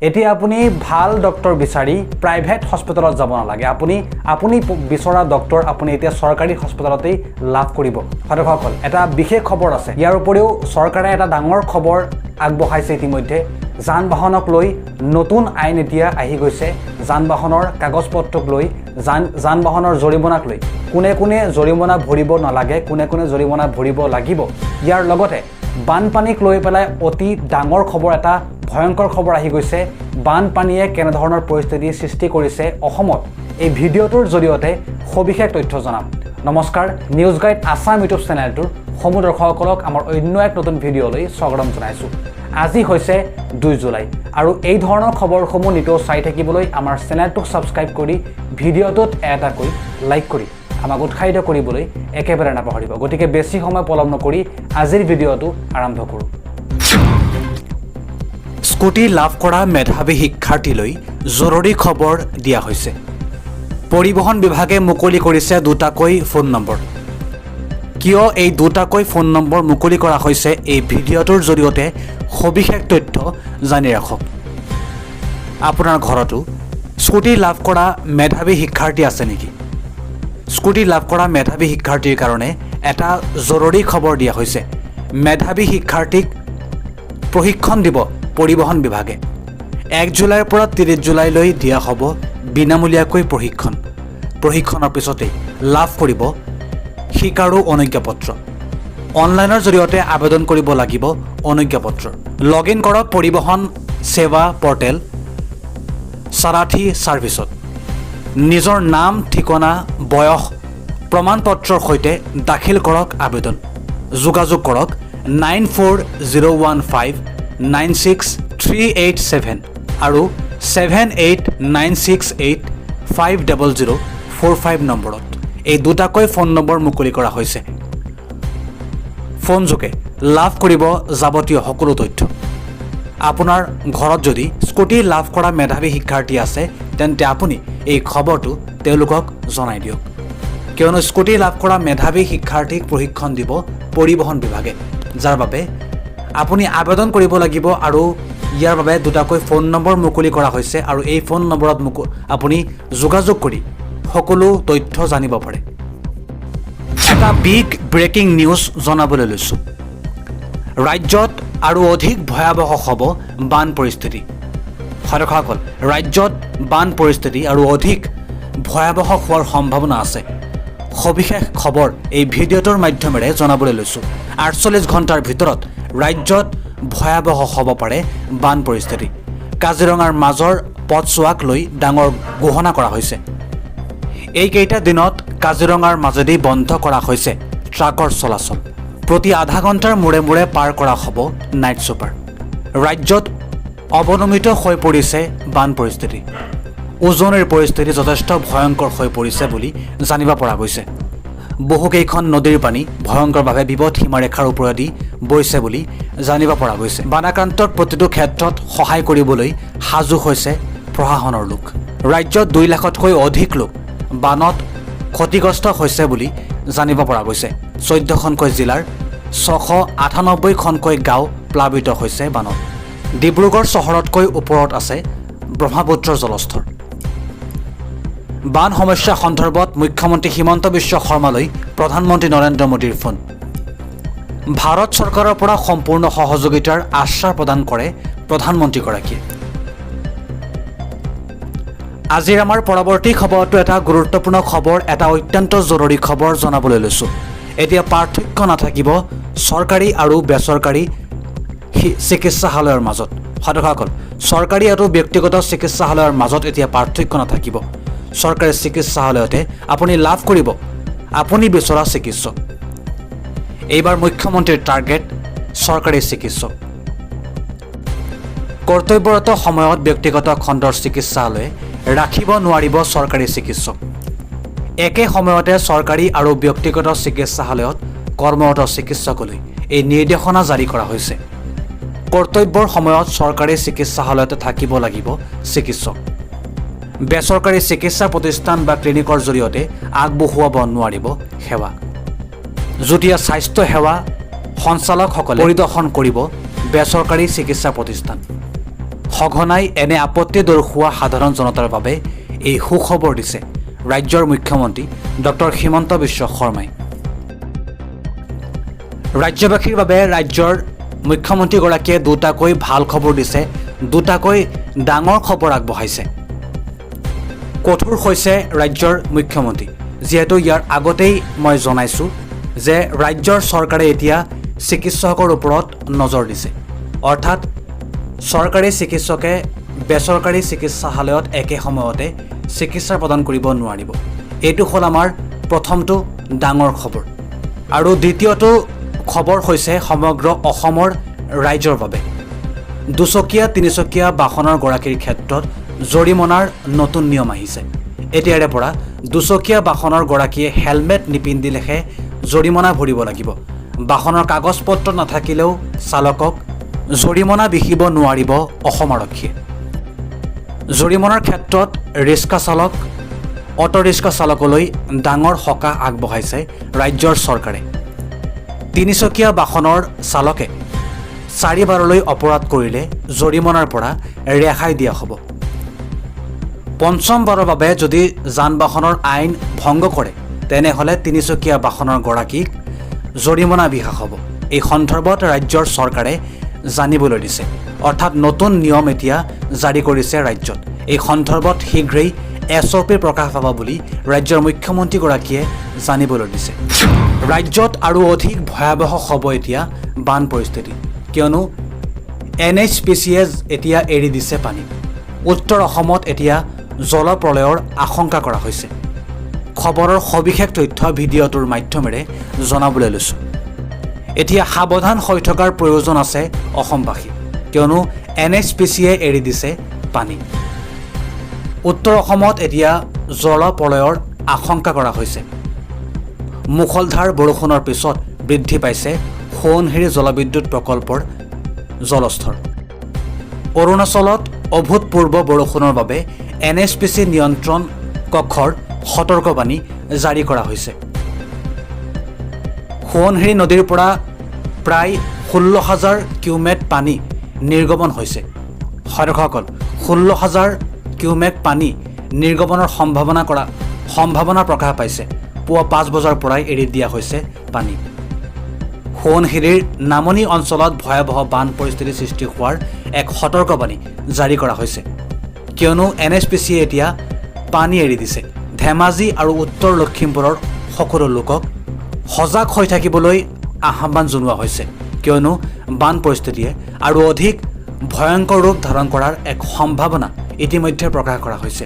এতিয়া আপুনি ভাল ডক্তৰ বিচাৰি প্ৰাইভেট হস্পিটেলত যাব নালাগে। আপুনি বিচৰা ডক্তৰ আপুনি এতিয়া চৰকাৰী হস্পিটেলতেই লাভ কৰিব। সাধকসকল, এটা বিশেষ খবৰ আছে। ইয়াৰ উপৰিও চৰকাৰে এটা ডাঙৰ খবৰ আগবঢ়াইছে ইতিমধ্যে। যান বাহনক লৈ নতুন আইন এতিয়া আহি গৈছে। যান বাহনৰ কাগজ পত্ৰক লৈ, যান বাহনৰ জৰিমনাক লৈ, কোনে কোনে জৰিমনা ভৰিব নালাগে, কোনে কোনে জৰিমনা ভৰিব লাগিব। ইয়াৰ লগতে বানপানীক লৈ পেলাই অতি ডাঙৰ খবৰ এটা, ভয়ংকৰ খবৰ আহি গৈছে। বানপানীয়ে কেনেধৰণৰ পৰিস্থিতিৰ সৃষ্টি কৰিছে অসমত, এই ভিডিঅ'টোৰ জৰিয়তে সবিশেষ তথ্য জনাম। নমস্কাৰ, নিউজ গাইড আছাম ইউটিউব চেনেলটোৰ সমূহ দৰ্শকসকলক আমাৰ অন্য এক নতুন ভিডিঅ'লৈ স্বাগতম জনাইছোঁ। আজি হৈছে 2 জুলাই আৰু এই ধৰণৰ খবৰসমূহ নিতৌ চাই থাকিবলৈ আমাৰ চেনেলটোক ছাবস্ক্ৰাইব কৰি, ভিডিঅ'টোত এটাকৈ লাইক কৰি আমাক উৎসাহিত কৰিবলৈ একেবাৰে নাপাহৰিব। গতিকে বেছি সময় পলম নকৰি আজিৰ ভিডিঅ'টো আৰম্ভ কৰোঁ। স্কুটি লাভ কৰা মেধাৱী শিক্ষাৰ্থীলৈ জৰুৰী খবৰ দিয়া হৈছে। পৰিবহণ বিভাগে মুকলি কৰিছে দুটাকৈ ফোন নম্বৰ। কিয় এই দুটাকৈ ফোন নম্বৰ মুকলি কৰা হৈছে, এই ভিডিঅ'টোৰ জৰিয়তে সবিশেষ তথ্য জানি ৰাখক। আপোনাৰ ঘৰতো স্কুটি লাভ কৰা মেধাৱী শিক্ষাৰ্থী আছে নেকি? স্কুটি লাভ কৰা মেধাৱী শিক্ষাৰ্থীৰ কাৰণে এটা জৰুৰী খবৰ দিয়া হৈছে। মেধাৱী শিক্ষাৰ্থীক প্ৰশিক্ষণ দিব পৰিবহণ বিভাগে। 1 জুলাইৰ পৰা 30 জুলাইলৈ দিয়া হ'ব বিনামূলীয়াকৈ প্ৰশিক্ষণ। প্ৰশিক্ষণৰ পিছতেই লাভ কৰিব শিকাৰু অনুজ্ঞাপত্ৰ। অনলাইনৰ জৰিয়তে আবেদন কৰিব লাগিব অনুজ্ঞাপত্ৰ। লগ ইন কৰক পৰিবহণ সেৱা পৰ্টেল সাৰাথী ছাৰ্ভিচত। নিজৰ নাম, ঠিকনা, বয়স প্ৰমাণপত্ৰৰ সৈতে দাখিল কৰক আবেদন। যোগাযোগ কৰক 9401596387 আৰু 7896850045 নম্বৰত। এই দুটাকৈ ফোন নম্বৰ মুকলি কৰা হৈছে। ফোনযোগে লাভ কৰিব যাৱতীয় সকলো তথ্য। আপোনাৰ ঘৰত যদি স্কুটি লাভ কৰা মেধাৱী শিক্ষাৰ্থী আছে, তেন্তে আপুনি এই খবৰটো তেওঁলোকক জনাই দিয়ক। কিয়নো স্কুটি লাভ কৰা মেধাৱী শিক্ষাৰ্থীক প্ৰশিক্ষণ দিব পৰিবহণ বিভাগে, যাৰ বাবে আপুনি আবেদন কৰিব লাগিব আৰু ইয়াৰ বাবে দুটাকৈ ফোন নম্বৰ মুকলি কৰা হৈছে আৰু এই ফোন নম্বৰত আপুনি যোগাযোগ কৰি সকলো তথ্য জানিব পাৰে। এটা বিগ ব্ৰেকিং নিউজ জনাবলৈ লৈছোঁ। ৰাজ্যত আৰু অধিক ভয়াৱহ হ'ব বান পৰিস্থিতি। সদস্যসকল, ৰাজ্যত বান পৰিস্থিতি আৰু অধিক ভয়াৱহ হোৱাৰ সম্ভাৱনা আছে। সবিশেষ খবৰ এই ভিডিঅ'টোৰ মাধ্যমেৰে জনাবলৈ লৈছোঁ। 48 ঘণ্টাৰ ভিতৰত ৰাজ্যত ভয়াৱহ হ'ব পাৰে বান পৰিস্থিতি। কাজিৰঙাৰ মাজৰ পথছোৱাক লৈ ডাঙৰ ঘোষণা কৰা হৈছে। এইকেইটা দিনত কাজিৰঙাৰ মাজেদি বন্ধ কৰা হৈছে ট্ৰাকৰ চলাচল। প্ৰতি আধা ঘণ্টাৰ মূৰে মূৰে পাৰ কৰা হ'ব নাইট ছুপাৰ। ৰাজ্যত অৱনমিত হৈ পৰিছে বান পৰিস্থিতি। উজনিৰ পৰিস্থিতি যথেষ্ট ভয়ংকৰ হৈ পৰিছে বুলি জানিব পৰা গৈছে। বহুকেইখন নদীৰ পানী ভয়ংকৰভাৱে বিপদ সীমাৰেখাৰ ওপৰেদি বৈছে বুলি জানিব পৰা গৈছে। বানাক্ৰান্তক প্ৰতিটো ক্ষেত্ৰত সহায় কৰিবলৈ সাজু হৈছে প্ৰশাসনৰ লোক। ৰাজ্যত 2 লাখতকৈ অধিক লোক বানত ক্ষতিগ্ৰস্ত হৈছে বুলি জানিব পৰা গৈছে। 14খনকৈ জিলাৰ 698খনকৈ গাঁও প্লাবিত হৈছে বানত। ডিব্ৰুগড় চহৰতকৈ ওপৰত আছে ব্ৰহ্মপুত্ৰৰ জলস্তৰ। বান সমস্যা সন্দৰ্ভত মুখ্যমন্ত্ৰী হিমন্ত বিশ্ব শৰ্মালৈ প্ৰধানমন্ত্ৰী নৰেন্দ্ৰ মোদীৰ ফোন। ভাৰত চৰকাৰৰ পৰা সম্পূৰ্ণ সহযোগিতাৰ আশ্বাস প্ৰদান কৰে প্ৰধানমন্ত্ৰীগৰাকীয়ে। আজিৰ আমাৰ পৰৱৰ্তী খবৰটো এটা গুৰুত্বপূৰ্ণ খবৰ, এটা অত্যন্ত জৰুৰী খবৰ জনাবলৈ লৈছোঁ। এতিয়া পাৰ্থক্য নাথাকিব চৰকাৰী আৰু বেচৰকাৰী চিকিৎসালয়ৰ মাজত। সদস্যসকল, চৰকাৰী আৰু ব্যক্তিগত চিকিৎসালয়ৰ মাজত এতিয়া পাৰ্থক্য নাথাকিব। চৰকাৰী চিকিৎসালয়তে আপুনি লাভ কৰিব আপুনি বিচৰা চিকিৎসক। এইবাৰ মুখ্যমন্ত্ৰীৰ টাৰ্গেট চৰকাৰী চিকিৎসক। কৰ্তব্যৰত সময়ত ব্যক্তিগত খণ্ডৰ চিকিৎসালয়ে ৰাখিব নোৱাৰিব চৰকাৰী চিকিৎসক। একে সময়তে চৰকাৰী আৰু ব্যক্তিগত চিকিৎসালয়ত কৰ্মৰত চিকিৎসকলৈ এই নিৰ্দেশনা জাৰি কৰা হৈছে। কৰ্তব্যৰ সময়ত চৰকাৰী চিকিৎসালয়তে থাকিব লাগিব চিকিৎসক। বেচৰকাৰী চিকিৎসা প্ৰতিষ্ঠান বা ক্লিনিকৰ জৰিয়তে আগবঢ়োৱাব নোৱাৰিব সেৱা। যুটীয়া স্বাস্থ্য সেৱা সঞ্চালকসকলে পৰিদৰ্শন কৰিব বেচৰকাৰী চিকিৎসা প্ৰতিষ্ঠান। সঘনাই এনে আপত্তি দৰ্শোৱা সাধাৰণ জনতাৰ বাবে এই সুখবৰ দিছে ৰাজ্যৰ মুখ্যমন্ত্ৰী ডক্টৰ হিমন্ত বিশ্ব শৰ্মাই। ৰাজ্যবাসীৰ বাবে ৰাজ্যৰ মুখ্যমন্ত্ৰীগৰাকীয়ে দুটাকৈ ভাল খবৰ দিছে, দুটাকৈ ডাঙৰ খবৰ আগবঢ়াইছে। কঠোৰ হৈছে ৰাজ্যৰ মুখ্যমন্ত্ৰী। যিহেতু ইয়াৰ আগতেই মই জনাইছোঁ যে ৰাজ্যৰ চৰকাৰে এতিয়া চিকিৎসকৰ ওপৰত নজৰ দিছে, অৰ্থাৎ চৰকাৰী চিকিৎসকে বেচৰকাৰী চিকিৎসালয়ত একে সময়তে চিকিৎসা প্ৰদান কৰিব নোৱাৰিব। এইটো হ'ল আমাৰ প্ৰথমটো ডাঙৰ খবৰ। আৰু দ্বিতীয়টো খবৰ হৈছে সমগ্ৰ অসমৰ ৰাইজৰ বাবে দুচকীয়া, তিনিচকীয়া বাহনৰ গৰাকীৰ ক্ষেত্ৰত জৰিমনাৰ নতুন নিয়ম আহিছে। এতিয়াৰে পৰা দুচকীয়া বাহনৰ গৰাকীয়ে হেলমেট নিপিন্ধিলেহে জৰিমনা ভৰিব লাগিব। বাহনৰ কাগজ পত্ৰ নাথাকিলেও চালকক জৰিমনা বিহিব নোৱাৰিব অসম আৰক্ষীয়ে। জৰিমনাৰ ক্ষেত্ৰত ৰিক্সা চালক, অট ৰিক্সা চালকলৈ ডাঙৰ সকাহ আগবঢ়াইছে ৰাজ্যৰ চৰকাৰে। তিনিচকীয়া বাহনৰ চালকে চাৰিবাৰলৈ অপৰাধ কৰিলে জৰিমনাৰ পৰা ৰেহাই দিয়া হ'ব। পঞ্চমবাৰৰ বাবে যদি যান বাহনৰ আইন ভংগ কৰে, তেনেহ'লে তিনিচকীয়া বাহনৰ গৰাকীক জৰিমনা বিহা হ'ব। এই সন্দৰ্ভত ৰাজ্যৰ চৰকাৰে জানিবলৈ দিছে। অৰ্থাৎ নতুন নিয়ম এতিয়া জাৰি কৰিছে ৰাজ্যত। এই সন্দৰ্ভত শীঘ্ৰেই এছঅ'পি প্ৰকাশ পাব বুলি ৰাজ্যৰ মুখ্যমন্ত্ৰীগৰাকীয়ে জানিবলৈ দিছে। ৰাজ্যত আৰু অধিক ভয়াৱহ হ'ব এতিয়া বান পৰিস্থিতি, কিয়নো এনএইচপিচিয়ে এতিয়া এৰি দিছে পানী। উত্তৰ অসমত এতিয়া জলপ্ৰলয়ৰ আশংকা কৰা হৈছে। খবৰৰ সবিশেষ তথ্য ভিডিঅ'টোৰ মাধ্যমেৰে জনাবলৈ লৈছোঁ। এতিয়া সাৱধান হৈ থকাৰ প্ৰয়োজন আছে অসমবাসী, কিয়নো এনএইচপিচিয়ে এৰি দিছে পানী। উত্তৰ অসমত এতিয়া জলপ্ৰলয়ৰ আশংকা কৰা হৈছে। মুষলধাৰ বৰষুণৰ পিছত বৃদ্ধি পাইছে সোৱণশিৰি জলবিদ্যুৎ প্ৰকল্পৰ জলস্তৰ। অৰুণাচলত অভূতপূৰ্ব বৰষুণৰ বাবে এনএইচপিচি নিয়ন্ত্ৰণ কক্ষৰ সতৰ্কবাণী জাৰি কৰা হৈছে। সোৱণশিৰি নদীৰ পৰা প্ৰায় 16,000 কিউমেক পানী নিৰ্গমন হৈছে। দৰ্শকসকল, 16,000 কিউমেক পানী নিৰ্গমনৰ সম্ভাৱনা প্ৰকাশ পাইছে। পুৱা 5 বজাৰ পৰাই এৰি দিয়া হৈছে পানী। সোৱণশিৰিৰ নামনি অঞ্চলত ভয়াৱহ বান পৰিস্থিতি সৃষ্টি হোৱাৰ এক সতৰ্কবাণী জাৰি কৰা হৈছে, কিয়নো এনএইচপিচিয়ে এতিয়া পানী এৰি দিছে। ধেমাজি আৰু উত্তৰ লখিমপুৰৰ সকলো লোকক সজাগ হৈ থাকিবলৈ আহ্বান জনোৱা হৈছে, কিয়নো বান পৰিস্থিতিয়ে আৰু অধিক ভয়ংকৰ ৰূপ ধাৰণ কৰাৰ এক সম্ভাৱনা ইতিমধ্যে প্ৰকাশ কৰা হৈছে।